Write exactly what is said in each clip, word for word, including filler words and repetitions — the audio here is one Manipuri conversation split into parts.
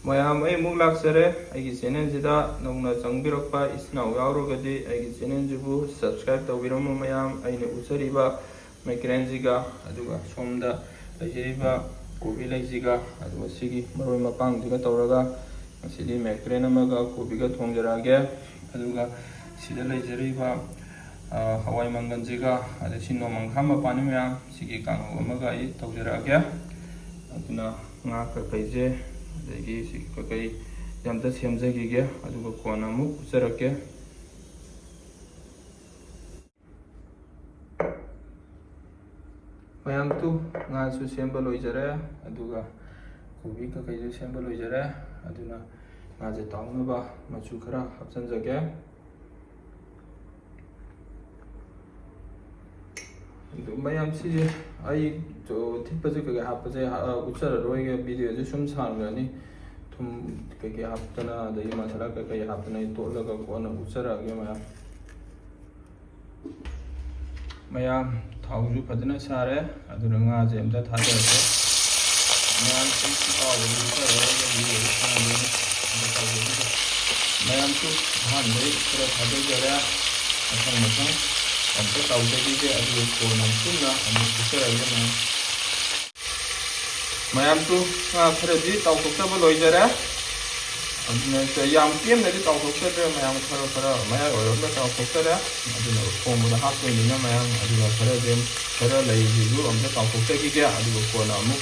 ꯃꯌꯥꯝ, ꯑꯩ ꯑꯃꯨꯛ ꯂꯥꯛꯆꯔꯦ꯫ ꯑꯩꯒꯤ ꯆꯦꯅꯦꯜꯁꯤꯗ ꯅꯧꯅ ꯆꯪꯕꯤꯔꯛꯄ ꯏꯆꯤꯟ ꯏꯅꯥꯎ ꯌꯥꯎꯔꯒꯗꯤ ꯑꯩꯒꯤ ꯆꯦꯅꯦꯜꯁꯤꯕꯨ ꯁꯕꯁꯀ꯭ꯔꯥꯏꯕ ꯇꯧꯕꯤꯔꯝꯃꯨ ꯃꯌꯥꯝ꯫ ꯑꯩꯅ ꯎꯠꯆꯔꯤꯕ ꯃꯥꯏꯀ꯭ꯔꯦꯟꯁꯤꯒ, ꯑꯗꯨꯒ ꯁꯣꯝꯗ ꯂꯩꯖꯔꯤꯕ ꯀꯣꯕꯤ ꯂꯩꯁꯤꯒ, ꯑꯗꯨꯒ ꯁꯤꯒꯤ ꯃꯔꯣꯏ ꯃꯄꯥꯡꯁꯤꯒ ꯇꯧꯔꯒ ꯉꯁꯤꯗꯤ ꯃꯥꯏꯀ꯭ꯔꯦꯟ ꯑꯃꯒ ꯀꯣꯕꯤꯒ ꯊꯣꯡꯖꯔꯛꯑꯒꯦ꯫ ꯑꯗꯨꯒ ꯁꯤꯗ ꯂꯩꯖꯔꯤꯕ, ꯑ, ꯍꯋꯥꯏ ꯃꯪꯒꯜꯁꯤꯒ, ꯑꯗꯩ ꯁꯤ ꯅꯣꯡꯃꯪꯈꯥ ꯃꯄꯥꯟꯅꯤ ꯃꯌꯥꯝ, ꯁꯤꯒꯤ ꯀꯥꯡꯍꯧ ꯑꯃꯒ ꯑꯩ ꯇꯧꯖꯔꯛꯑꯒꯦ꯫ ꯑꯗꯨꯅ ꯉꯥ ꯀꯀꯩꯁꯦ, ꯑꯗꯒꯤ ꯁꯤ ꯀꯀꯩ ꯑꯝꯇ ꯁꯦꯝꯖꯈꯤꯒꯦ, ꯑꯗꯨꯒ ꯀꯣꯟꯅ ꯑꯃꯨꯛ ꯎꯠꯆꯔꯛꯀꯦ꯫ ꯃꯌꯥꯝ ꯇꯨ, ꯉꯥꯁꯨ ꯁꯦꯝꯕ ꯂꯣꯏꯖꯔꯦ, ꯑꯗꯨꯒ ꯀꯣꯕꯤ ꯀꯀꯩꯁꯨ ꯁꯦꯝꯕ ꯂꯣꯏꯖꯔꯦ꯫ ꯑꯗꯨꯅ ꯉꯥꯁꯦ ꯇꯥꯎꯅꯕ ꯃꯆꯨ ꯈꯔ ꯍꯥꯞꯆꯤꯟꯖꯒꯦ꯫ ꯑꯗꯨ ꯃꯌꯥꯝ, ꯁꯤꯁꯦ ꯑꯩ ꯊꯤꯠꯄꯁꯦ ꯀꯩꯀꯩ ꯍꯥꯞꯄꯁꯦ, ꯑ, ꯎꯠꯆꯔꯔꯣꯏꯒꯦ, ꯚꯤꯗꯤꯑꯣꯁꯦ ꯁꯨꯝ ꯁꯥꯡꯈ꯭ꯔꯅꯤ꯫ ꯊꯨꯝ ꯀꯩꯀꯩ ꯍꯥꯞꯇꯅ, ꯑꯗꯒꯤ ꯃꯁꯥꯂꯥ ꯀꯩꯀꯩ ꯍꯥꯞꯇꯅ ꯑꯩ ꯇꯣꯠꯂꯒ ꯀꯣꯟꯅ ꯎꯠꯆꯔꯛꯑꯒꯦ ꯃꯌꯥꯝ꯫ ꯃꯌꯥꯝ, ꯊꯥꯎꯁꯨ ꯐꯖꯅ ꯁꯥꯔꯦ, ꯑꯗꯨꯅ ꯉꯥꯁꯦ ꯑꯝꯇ ꯊꯥꯗꯔꯁꯦ꯫ ꯃꯌꯥꯝ, ꯑꯩ ꯊꯥꯎꯁꯦ ꯈꯔ ꯂꯧꯔꯒ ꯌꯦꯡꯉꯒ ꯊꯥꯡꯗꯣꯏꯅꯤ꯫ ꯑꯗꯨ ꯇꯧꯕꯗꯨꯗ ꯃꯌꯥꯝꯁꯨ ꯑꯍꯥꯟꯕꯩ ꯈꯔ ꯊꯥꯗꯖꯔꯦ, ꯃꯊꯪ ꯃꯊꯪ ꯑꯝꯇ ꯇꯧꯖꯈꯤꯒꯦ, ꯑꯗꯨꯒ ꯀꯣꯟꯅ ꯄꯨꯟꯅ ꯑꯃꯨꯛ ꯐꯨꯠꯆꯔꯒꯦ ꯃꯌꯥꯝ꯫ ꯃꯌꯥꯝꯁꯨ ꯉꯥ ꯈꯔꯗꯤ ꯇꯥꯎꯊꯣꯛꯆꯕ ꯂꯣꯏꯖꯔꯦ꯫ ꯑꯗꯨꯅ ꯌꯥꯝ ꯄꯦꯟꯅꯗꯤ ꯇꯥꯎꯊꯣꯛꯆꯗ꯭ꯔꯦ ꯃꯌꯥꯝ, ꯈꯔ ꯈꯔ ꯃꯌꯥꯏ ꯑꯣꯏꯔꯞꯅ ꯇꯥꯎꯊꯣꯛꯆꯔꯦ꯫ ꯑꯗꯨꯅ ꯊꯣꯡꯕꯗ ꯍꯥꯞꯇꯣꯏꯅꯤꯅ ꯃꯌꯥꯝ, ꯑꯗꯨꯅ ꯈꯔꯗꯤ, ꯈꯔ ꯂꯩꯁꯤꯁꯨ ꯑꯝꯇ ꯇꯥꯎꯊꯣꯛꯆꯈꯤꯒꯦ, ꯑꯗꯨꯒ ꯀꯣꯟꯅ ꯑꯃꯨꯛ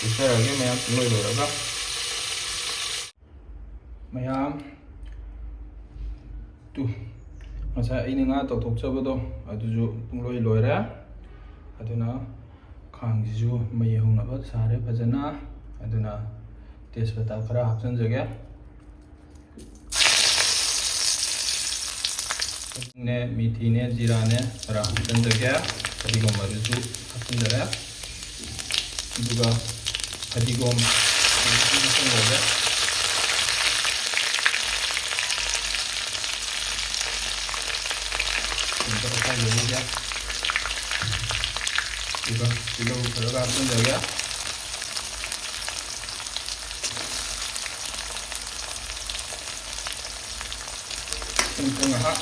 ꯎꯠꯆꯔꯛꯑꯒꯦ ꯃꯌꯥꯝ ꯄꯨꯡꯂꯣꯏ ꯂꯣꯏꯔꯒ꯫ ꯃꯌꯥꯝ ꯇꯨ, ꯉꯁꯥꯏ ꯑꯩꯅ ꯉꯥ ꯇꯧꯊꯣꯛꯆꯕꯗꯣ ꯑꯗꯨꯁꯨ ꯄꯨꯡꯂꯣꯏ ꯂꯣꯏꯔꯦ꯫ ꯑꯗꯨꯅ ꯈꯥꯡꯁꯤꯁꯨ ꯃꯩ ꯍꯧꯅꯕ ꯁꯥꯔꯦ ꯐꯖꯅ꯫ ꯑꯗꯨꯅ ꯇꯦꯖꯄꯇꯥ ꯈꯔ ꯍꯥꯞꯆꯤꯟꯖꯒꯦ꯫ ꯅꯦ, ꯃꯤꯊꯤꯅꯦ, ꯖꯤꯔꯥꯅꯦ ꯈꯔ ꯍꯥꯞꯆꯤꯟꯖꯒꯦ꯫ ꯐꯗꯤꯒꯣꯝ ꯃꯔꯨꯁꯨ ꯍꯥꯞꯆꯤꯟꯖꯔꯦ꯫ ꯑꯗꯨꯒ ꯐꯗꯤꯒꯣꯝ ꯃꯔꯨꯁꯨ ꯍꯥꯞꯆꯤꯟꯖꯔꯦ꯫ ꯑꯗꯨꯒ ꯇꯤꯜꯍꯧ ꯈꯔꯒ ꯍꯥꯞꯆꯤꯟꯖꯔꯒꯦ꯫ ꯉꯥꯏꯍꯥꯛ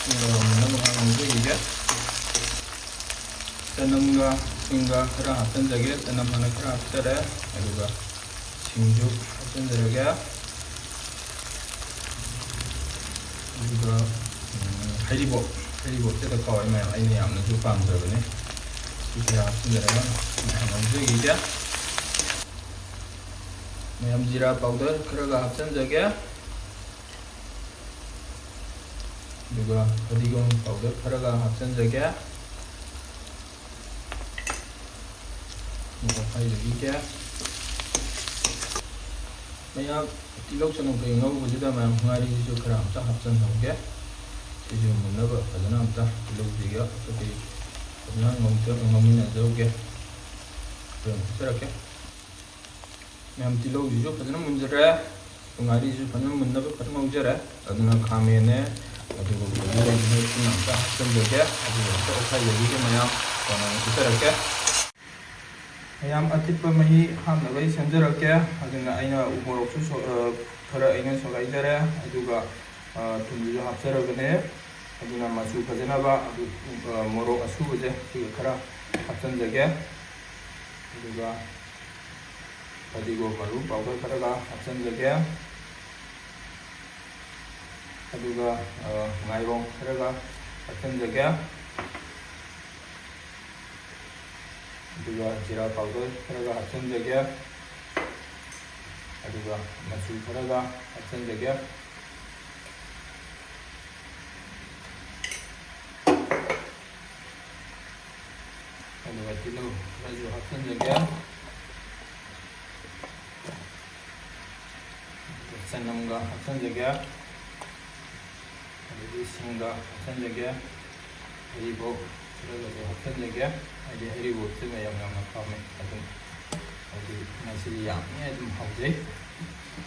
ꯃꯨꯟꯅꯕ ꯉꯥꯏꯍꯥꯛ ꯉꯧꯖꯈꯤꯒꯦ꯫ ꯆꯅꯝꯒ ꯁꯤꯡꯒ ꯈꯔ ꯍꯥꯞꯆꯤꯟꯖꯒꯦ꯫ ꯆꯅꯝ ꯍꯥꯟꯅ ꯈꯔ ꯍꯥꯞꯆꯔꯦ, ꯑꯗꯨꯒ ꯁꯤꯡꯁꯨ ꯍꯥꯞꯆꯤꯟꯖꯔꯒꯦ꯫ ꯑꯗꯨꯒ, ꯎꯝ, ꯍꯩꯔꯤꯕꯣꯞ, ꯍꯩꯔꯤꯕꯣꯞꯁꯤꯗ ꯀꯥꯎꯋꯦ ꯃꯌꯥꯝ, ꯑꯩꯅ ꯌꯥꯝꯅꯁꯨ ꯄꯥꯝꯖꯕꯅꯤ꯫ ꯁꯤꯁꯦ ꯍꯥꯞꯆꯤꯟꯖꯔꯒ ꯃꯌꯥꯝ ꯉꯧꯖꯈꯤꯒꯦ꯫ ꯃꯌꯥꯝ ꯖꯤꯔꯥ ꯄꯥꯎꯗꯔ ꯈꯔꯒ ꯍꯥꯞꯆꯤꯟꯖꯒꯦ꯫ ꯑꯗꯨꯒ ꯐꯗꯤꯒꯣꯝ ꯄꯥꯎꯗꯔ ꯈꯔꯒ ꯍꯥꯞꯆꯤꯟꯖꯒꯦ꯫ ꯑꯗꯨꯒ ꯍꯩꯖꯕꯤꯒꯦ꯫ ꯃꯌꯥꯝ ꯇꯤꯜꯍꯧ ꯆꯅꯝ ꯀꯩ ꯉꯧꯕꯁꯤꯗ ꯃꯌꯥꯝ ꯉꯥꯔꯤꯁꯤꯁꯨ ꯈꯔ ꯑꯝꯇ ꯍꯥꯞꯆꯤꯟꯍꯧꯒꯦ꯫ ꯁꯤꯁꯨ ꯃꯨꯟꯅꯕ ꯐꯖꯅ ꯑꯝꯇ ꯇꯤꯜꯍꯧꯁꯤꯒ ꯑꯩꯈꯣꯏ ꯐꯖꯅ ꯉꯧꯖ-, ꯉꯧꯃꯤꯟꯅꯖꯍꯧꯒꯦ꯫ ꯑꯗꯨ ꯍꯥꯞꯆꯔꯛꯀꯦ꯫ ꯃꯌꯥꯝ ꯇꯤꯜꯍꯧꯁꯤꯁꯨ ꯐꯖꯅ ꯃꯨꯟꯖꯔꯦ, ꯉꯥꯔꯤꯁꯤꯁꯨ ꯐꯖꯅ ꯃꯨꯟꯅꯕ ꯐꯖꯅ ꯉꯧꯖꯔꯦ꯫ ꯑꯗꯨꯅ ꯈꯥꯃꯦꯟꯅꯦ, ꯑꯗꯨꯒ ꯀꯣꯕꯤꯒ ꯄꯨꯟꯅ ꯑꯝꯇ ꯍꯥꯞꯆꯤꯟꯖꯒꯦ꯫ ꯑꯗꯨꯒ ꯑꯝꯇ ꯑꯣꯠꯈꯥꯏꯖꯈꯤꯒꯦ ꯃꯌꯥꯝ, ꯀꯣꯟꯅ ꯑꯃꯨꯛ ꯎꯠꯆꯔꯛꯀꯦ꯫ ꯃꯌꯥꯝ ꯑꯊꯤꯠꯄ ꯃꯍꯤ ꯍꯥꯞꯅꯕ ꯑꯩ ꯁꯦꯝꯖꯔꯛꯀꯦ꯫ ꯑꯗꯨꯅ ꯑꯩꯅ ꯎ ꯃꯣꯔꯣꯛꯁꯨ ꯁꯣ-, ꯑ, ꯈꯔ ꯑꯩꯅ ꯁꯣꯒꯥꯏꯖꯔꯦ, ꯑꯗꯨꯒ, ꯑ, ꯊꯨꯝꯁꯨ ꯍꯥꯞꯆꯔꯕꯅꯦ꯫ ꯑꯗꯨꯅ ꯃꯆꯨ ꯐꯖꯅꯕ ꯑꯗꯨ, ꯑ, ꯃꯣꯔꯣꯛ ꯑꯁꯨꯕꯁꯦ ꯁꯤꯒ ꯈꯔ ꯍꯥꯞꯆꯤꯟꯖꯒꯦ꯫ ꯑꯗꯨꯒ ꯐꯗꯤꯒꯣꯝ ꯃꯔꯨ ꯄꯥꯎꯗꯔ ꯈꯔꯒ ꯍꯥꯞꯆꯤꯟꯖꯒꯦ꯫ ꯑꯗꯨꯒ, ꯑ, ꯉꯥꯏꯔꯣꯡ ꯈꯔꯒ ꯍꯥꯞꯆꯤꯟꯖꯒꯦ꯫ ꯑꯗꯨꯒ ꯖꯤꯔꯥ ꯄꯥꯎꯗꯔ ꯈꯔꯒ ꯍꯥꯞꯆꯤꯟꯖꯒꯦ꯫ ꯑꯗꯨꯒ ꯃꯆꯨ ꯈꯔꯒ ꯍꯥꯞꯆꯤꯟꯖꯒꯦ꯫ ꯑꯗꯨꯒ ꯇꯤꯜꯍꯧ ꯈꯔꯁꯨ ꯍꯥꯞꯆꯤꯟꯖꯒꯦ꯫ ꯑꯗꯨꯒ ꯆꯅꯝꯒ ꯍꯥꯞꯆꯤꯟꯖꯒꯦ꯫ ꯑꯗꯒꯤ ꯁꯤꯡꯒ ꯍꯥꯞꯆꯤꯟꯖꯒꯦ꯫ ꯍꯩꯔꯤꯕꯣꯞ ꯈꯔꯒꯁꯨ ꯍꯥꯞꯆꯤꯟꯖꯒꯦ꯫ ꯍꯥꯏꯗꯤ ꯍꯩꯔꯤꯕꯣꯞꯁꯦ ꯃꯌꯥꯝ ꯌꯥꯝꯅ ꯄꯥꯝꯃꯦ꯫ ꯑꯗꯨꯝ ꯍꯥꯏꯗꯤ ꯉꯁꯤꯗꯤ ꯌꯥꯝꯃꯦ, ꯑꯗꯨꯝ ꯍꯥꯎꯖꯩ꯫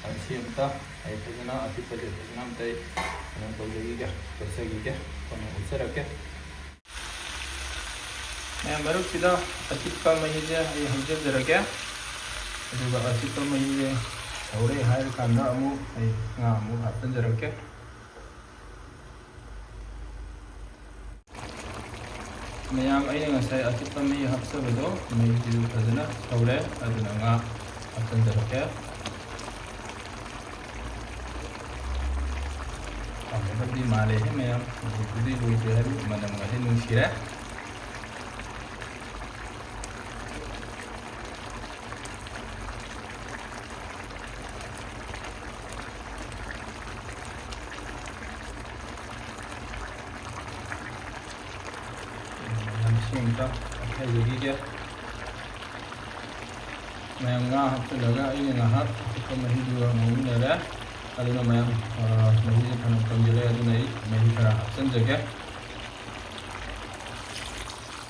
ꯑꯗꯨ ꯁꯤ ꯑꯝꯇ ꯑꯩ ꯐꯖꯅ ꯑꯄꯤꯛꯄꯁꯦ ꯐꯖꯅ ꯑꯝꯇ ꯑꯩ ꯀꯩꯅꯣ ꯇꯧꯖꯈꯤꯒꯦ, ꯀꯣꯠꯆꯈꯤꯒꯦ, ꯀꯣꯟꯅ ꯎꯠꯆꯔꯛꯀꯦ꯫ ꯃꯌꯥꯝ ꯃꯔꯛꯁꯤꯗ ꯑꯊꯤꯠꯄ ꯃꯍꯤꯁꯦ ꯑꯩ ꯍꯩꯖꯤꯟꯖꯔꯒꯦ꯫ ꯑꯗꯨꯒ ꯑꯊꯤꯠꯄ ꯃꯍꯤꯁꯦ ꯁꯧꯔꯦ ꯍꯥꯏꯔꯀꯥꯟꯗ ꯑꯃꯨꯛ ꯑꯩ ꯉꯥ ꯑꯃꯨꯛ ꯍꯥꯞꯆꯤꯟꯖꯔꯛꯀꯦ꯫ ꯃꯌꯥꯝ, ꯑꯩꯅ ꯉꯁꯥꯏ ꯑꯊꯤꯠꯄ ꯃꯍꯤ ꯍꯥꯞꯆꯕꯗꯣ, ꯃꯍꯤꯗꯨ ꯐꯖꯅ ꯁꯧꯔꯦ, ꯑꯗꯨꯅ ꯉꯥ ꯍꯥꯞꯆꯤꯟꯖꯔꯛꯀꯦ꯫ ꯍꯥꯎꯒꯗꯕꯗꯤ ꯃꯥꯜꯂꯦꯍꯦ ꯃꯌꯥꯝ, ꯍꯧꯖꯤꯛꯄꯨꯗꯤ ꯂꯣꯏꯗ꯭ꯔꯤ ꯍꯥꯏꯕꯨ ꯃꯅꯝꯒꯗꯤ ꯅꯨꯡꯁꯤꯔꯦ꯫ ꯃꯌꯥꯝ ꯁꯤ ꯑꯝꯇ ꯑꯣꯠꯈꯥꯏꯖꯈꯤꯒꯦ꯫ ꯃꯌꯥꯝ ꯉꯥ ꯍꯥꯞꯆꯤꯜꯂꯒ ꯑꯩꯅ ꯉꯥꯏꯍꯥꯛ ꯑꯇꯣꯞꯄ ꯃꯍꯤꯗꯨꯒ ꯉꯧꯃꯤꯟꯅꯔꯦ꯫ ꯑꯗꯨꯅ ꯃꯌꯥꯝ, ꯑ, ꯃꯍꯤꯁꯦ ꯐꯅ ꯀꯪꯁꯤꯜꯂꯦ, ꯑꯗꯨꯅ ꯑꯩ ꯃꯍꯤ ꯈꯔ ꯍꯥꯞꯆꯤꯟꯖꯒꯦ꯫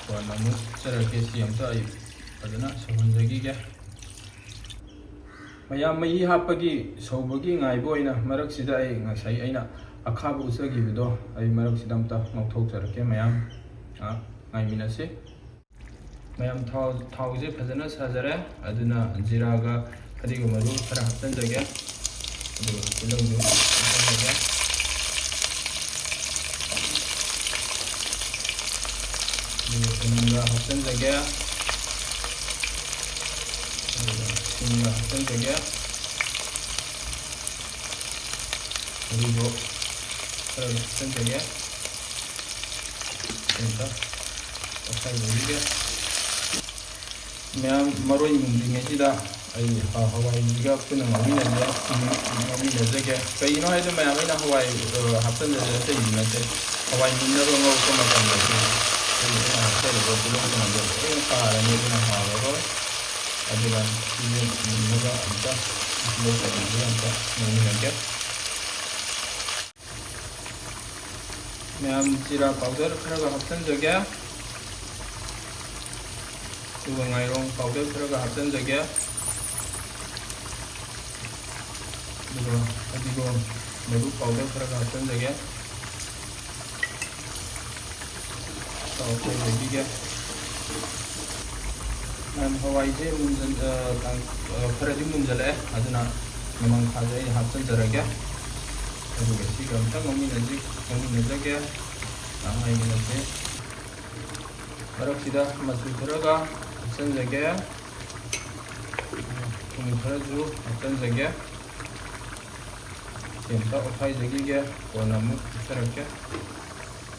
ꯀꯣꯟꯅ ꯑꯃꯨꯛ ꯆꯠꯂꯒꯦ, ꯁꯤ ꯑꯝꯇ ꯑꯩ ꯐꯖꯅ ꯁꯧꯍꯟꯖꯈꯤꯒꯦ꯫ ꯃꯌꯥꯝ ꯃꯍꯤ ꯍꯥꯞꯄꯒꯤ ꯁꯧꯕꯒꯤ ꯉꯥꯏꯕ ꯑꯣꯏꯅ ꯃꯔꯛꯁꯤꯗ ꯑꯩ ꯉꯁꯥꯏ ꯑꯩꯅ ꯑꯈꯥꯕ ꯎꯠꯆꯈꯤꯕꯗꯣ ꯑꯩ ꯃꯔꯛꯁꯤꯗ ꯑꯝꯇ ꯉꯧꯊꯣꯛꯆꯔꯛꯀꯦ ꯃꯌꯥꯝ꯫ ꯉꯥꯏꯍꯥꯛ ꯉꯥꯏꯃꯤꯟꯅꯁꯤ꯫ ꯃꯌꯥꯝ ꯊꯥꯎ, ꯊꯥꯎꯁꯦ ꯐꯖꯅ ꯁꯥꯖꯔꯦ꯫ ꯑꯗꯨꯅ ꯖꯤꯔꯥꯒ ꯐꯗꯤꯒꯣꯝ ꯃꯔꯨ ꯈꯔ ꯍꯥꯞꯆꯤꯟꯖꯒꯦ꯫ ꯑꯗꯨꯒ ꯇꯤꯜꯍꯧꯁꯨ ꯍꯥꯞꯆꯤꯟꯖꯒꯦ꯫ ꯑꯗꯨꯒ ꯆꯅꯝꯒ ꯍꯥꯞꯆꯤꯟꯖꯒꯦ꯫ ꯑꯗꯨꯒ ꯁꯤꯡꯒ ꯍꯥꯞꯆꯤꯟꯖꯒꯦ꯫ ꯃꯔꯨꯗꯣ ꯈꯔ ꯍꯥꯞꯆꯤꯟꯖꯒꯦ꯫ ꯑꯗꯨꯒ ꯑꯣꯠꯈꯥꯏꯖꯈꯤꯒꯦ꯫ ꯃꯌꯥꯝ ꯃꯔꯣꯏ ꯃꯨꯟꯗ꯭ꯔꯤꯉꯩꯁꯤꯗ ꯑꯩ ꯍ-, ꯍꯋꯥꯏꯁꯤꯒ ꯄꯨꯟꯅ ꯉꯧꯃꯤꯟꯅꯖ-, ꯉꯧꯃꯤꯟꯅꯖꯒꯦ꯫ ꯀꯩꯒꯤꯅꯣ ꯍꯥꯏꯗ ꯃꯌꯥꯝ ꯑꯩꯅ ꯍꯋꯥꯏ, ꯑ, ꯍꯥꯞꯆꯤꯟꯖꯔꯤꯁꯦ ꯑꯇꯩꯒꯤ ꯅꯠꯇꯦ꯫ ꯍꯋꯥꯏ ꯃꯨꯟꯅꯕ ꯉꯧꯔꯛꯄ ꯃꯇꯝꯗꯁꯨ ꯑꯩꯈꯣꯏꯒꯤ ꯑꯩꯅ ꯍꯥꯞꯆꯔꯤꯕ ꯇꯤꯜꯍꯧ ꯆꯅꯝꯗꯣ ꯂꯣꯏꯅ ꯀꯥꯔꯅꯤ, ꯑꯗꯨꯅ ꯍꯥꯎꯔꯔꯣꯏ꯫ ꯑꯗꯨꯅ ꯁꯤꯁꯦ ꯃꯨꯟꯅꯕ ꯑꯝꯇ ꯇꯤꯜꯍꯧ ꯆꯅꯝꯁꯤꯒ ꯑꯝꯇ ꯉꯧꯃꯤꯟꯅꯒꯦ꯫ ꯃꯌꯥꯝ ꯖꯤꯔꯥ powder ꯈꯔꯒ ꯍꯥꯞꯆꯤꯟꯖꯒꯦ꯫ ꯑꯗꯨꯒ ꯉꯥꯏꯔꯣꯡ powder ꯈꯔꯒ ꯍꯥꯞꯆꯤꯟꯖꯒꯦ꯫ ꯑꯗꯨꯒ ꯐꯗꯤꯒꯣꯝ ꯃꯔꯨ powder ꯈꯔꯒ ꯍꯥꯞꯆꯤꯟꯖꯒꯦ꯫ ꯇꯧꯊꯣꯛꯆꯈꯤꯒꯦ꯫ ꯃꯌꯥꯝ ꯍꯋꯥꯏꯁꯦ ꯃꯨꯟꯖꯟ-, ꯑ, ꯀꯥꯡ-, ꯑ, ꯈꯔꯗꯤ ꯃꯨꯟꯖꯜꯂꯛꯑꯦ, ꯑꯗꯨꯅ ꯅꯣꯡꯃꯪꯈꯥꯁꯦ ꯑꯩ ꯍꯥꯞꯆꯤꯟꯖꯔꯒꯦ꯫ ꯑꯗꯨꯒ ꯁꯤꯒ ꯑꯝꯇ ꯉꯧꯃꯤꯟꯅꯁꯤ-, ꯉꯧꯃꯤꯟꯅꯖꯒꯦ꯫ ꯉꯥꯏꯍꯥꯛ ꯉꯥꯏꯃꯤꯟꯅꯁꯤ꯫ ꯃꯔꯛꯁꯤꯗ ꯃꯆꯨ ꯈꯔꯒ ꯍꯥꯞꯆꯤꯟꯖꯒꯦ, ꯊꯨꯝ ꯈꯔꯁꯨ ꯍꯥꯞꯆꯤꯟꯖꯒꯦ꯫ ꯁꯤ ꯑꯝꯇ ꯑꯣꯠꯈꯥꯏꯖꯈꯤꯒꯦ, ꯀꯣꯟꯅ ꯑꯃꯨꯛ ꯍꯥꯞꯆꯔꯛꯀꯦ꯫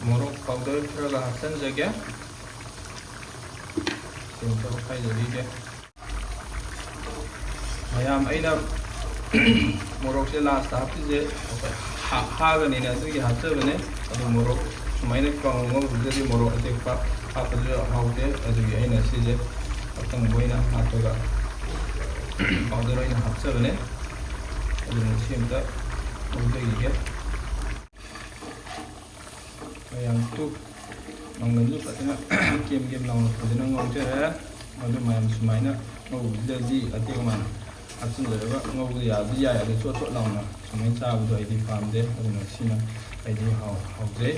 ꯃꯣꯔꯣꯛ ꯄꯥꯎꯗꯔ ꯈꯔꯒ ꯍꯥꯞꯆꯤꯟꯖꯒꯦ꯫ ꯁꯤ ꯑꯝꯇ ꯑꯣꯠꯈꯥꯏꯖꯈꯤꯒꯦ꯫ ꯃꯌꯥꯝ, ꯑꯩꯅ ꯃꯣꯔꯣꯛꯁꯦ ꯂꯥꯁꯇ ꯍꯥꯞꯄꯤꯁꯦ ꯍꯥ-, ꯍꯥꯒꯅꯤꯅ ꯑꯗꯨꯒꯤ ꯍꯥꯞꯆꯕꯅꯦ꯫ ꯑꯗꯨ ꯃꯣꯔꯣꯛ ꯁꯨꯃꯥꯏꯅ ꯀꯥꯡꯉꯧ ꯉꯧꯕꯗꯗꯤ ꯃꯣꯔꯣꯛ ꯑꯇꯦꯛꯄ ꯍꯥꯞꯄꯁꯨ ꯍꯥꯎꯇꯦ꯫ ꯑꯗꯨꯒꯤ ꯑꯩꯅ ꯁꯤꯁꯦ ꯑꯀꯪꯕ ꯑꯣꯏꯅ ꯍꯥꯞꯄꯒ ꯄꯥꯎꯗꯔ ꯑꯣꯏꯅ ꯍꯥꯞꯆꯕꯅꯦ꯫ ꯑꯗꯨꯅ ꯁꯤ ꯑꯝꯇ ꯉꯧꯖꯈꯤꯒꯦ꯫ ꯃꯌꯥꯝ ꯇꯨ ꯃꯪꯒꯟꯁꯨ ꯐꯖꯅ ꯀꯦꯝ ꯀꯦꯝ ꯂꯥꯎꯅ ꯐꯖꯅ ꯉꯧꯖꯔꯦ꯫ ꯑꯗꯨ ꯃꯌꯥꯝ ꯁꯨꯃꯥꯏꯅ ꯉꯧꯕꯁꯤꯗꯗꯤ ꯑꯇꯦꯛ ꯑꯃꯥꯟ ꯍꯥꯞꯆꯤꯟꯖꯔꯒ ꯉꯧꯕ ꯌꯥꯕꯗꯤ ꯌꯥꯏ, ꯑꯗꯨ ꯆꯣꯠ ꯆꯣꯠ ꯂꯥꯎꯅ ꯁꯨꯃꯥꯏꯅ ꯆꯥꯕꯗꯣ ꯑꯩꯗꯤ ꯄꯥꯝꯗꯦ꯫ ꯑꯗꯨꯅ ꯁꯤꯅ ꯑꯩꯗꯤ ꯍꯥꯎ-, ꯍꯥꯎꯖꯩ꯫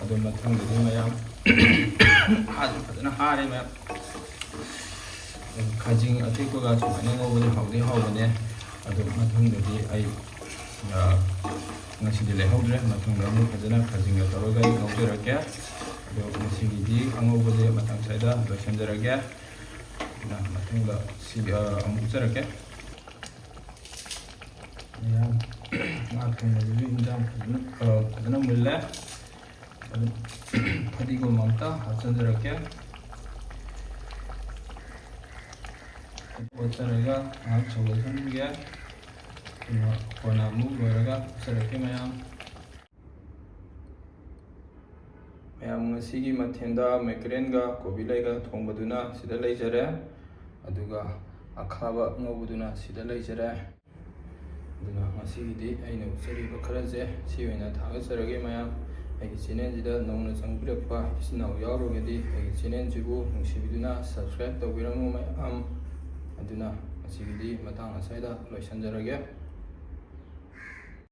ꯑꯗꯨ ꯃꯊꯪꯗꯗꯤ ꯃꯌꯥꯝ ꯍꯥꯁꯨ ꯐꯖꯅ ꯍꯥꯔꯦ ꯃꯌꯥꯝ꯫ ꯈꯥꯖꯤꯡ ꯑꯇꯦꯛꯄꯒ ꯁꯨꯃꯥꯏꯅ ꯉꯧꯕꯗꯤ ꯍꯥꯎꯗꯤ ꯍꯥꯎꯕꯅꯦ꯫ ꯑꯗꯨ ꯃꯊꯪꯗꯗꯤ ꯑꯩ, ꯑ, ꯉꯁꯤꯗꯤ ꯂꯩꯍꯧꯗ꯭ꯔꯦ, ꯃꯊꯪꯗ ꯑꯃꯨꯛ ꯐꯖꯅ ꯈꯥꯖꯤꯡꯒ ꯇꯧꯔꯒ ꯑꯩ ꯉꯧꯖꯔꯛꯀꯦ꯫ ꯑꯗꯣ ꯉꯁꯤꯒꯤꯗꯤ ꯑꯉꯧꯕꯁꯦ ꯃꯇꯥꯡ ꯁ꯭ꯋꯥꯏꯗ ꯂꯣꯏꯁꯤꯟꯖꯔꯒꯦ꯫ ꯑꯗꯨꯅ ꯃꯊꯪꯗ ꯁꯤ, ꯑ, ꯑꯃꯨꯛ ꯎꯠꯆꯔꯛꯀꯦ꯫ ꯃꯌꯥꯝ, ꯉꯥ ꯊꯣꯡꯕꯗꯨꯁꯨ ꯏꯟꯖꯥꯡ ꯐꯖꯅ, ꯑ, ꯐꯖꯅ ꯃꯨꯜꯂꯦ꯫ ꯑꯗꯨ ꯐꯗꯤꯒꯣꯝ ꯑꯝꯇ ꯍꯥꯞꯆꯤꯟꯖꯔꯛꯀꯦ꯫ ꯑꯣꯠꯆꯔꯒ ꯉꯥꯏꯍꯥꯛ ꯁꯧꯍꯜꯍꯟꯒꯦ꯫ ꯑꯗꯨꯒ ꯀꯣꯟꯅ ꯑꯃꯨꯛ ꯂꯣꯏꯔꯒ ꯍꯥꯞꯆꯔꯛꯀꯦ ꯃꯌꯥꯝ꯫ ꯃꯌꯥꯝ, ꯉꯁꯤꯒꯤ ꯃꯊꯦꯜꯗ ꯃꯦꯀꯔꯦꯟꯒ ꯀꯣꯕꯤ ꯂꯩꯒ ꯊꯣꯡꯕꯗꯨꯅ ꯁꯤꯗ ꯂꯩꯖꯔꯦ, ꯑꯗꯨꯒ ꯑꯈꯥꯕ ꯉꯧꯕꯗꯨꯅ ꯁꯤꯗ ꯂꯩꯖꯔꯦ꯫ ꯑꯗꯨꯅ ꯉꯁꯤꯒꯤꯗꯤ ꯑꯩꯅ ꯎꯠꯆꯔꯤꯕ ꯈꯔꯁꯦ ꯁꯤ ꯑꯣꯏꯅ ꯊꯥꯒꯠꯆꯔꯒꯦ ꯃꯌꯥꯝ꯫ ꯑꯩꯒꯤ ꯆꯦꯅꯦꯜꯁꯤꯗ ꯅꯧꯅ ꯆꯪꯕꯤꯔꯛꯄ ꯏꯆꯤꯟ ꯏꯅꯥꯎ ꯌꯥꯎꯔꯒꯗꯤ ꯑꯩꯒꯤ ꯆꯦꯅꯦꯜꯁꯤꯕꯨ ꯅꯨꯡꯁꯤꯕꯤꯗꯨꯅ subscribe ꯇꯧꯕꯤꯔꯝꯃꯨ ꯃꯌꯥꯝ꯫ ꯑꯗꯨꯅ ꯉꯁꯤꯒꯤꯗꯤ ꯃꯇꯥꯡ ꯑꯁ꯭ꯋꯥꯏꯗ ꯂꯣꯏꯁꯤꯟꯖꯔꯒꯦ꯫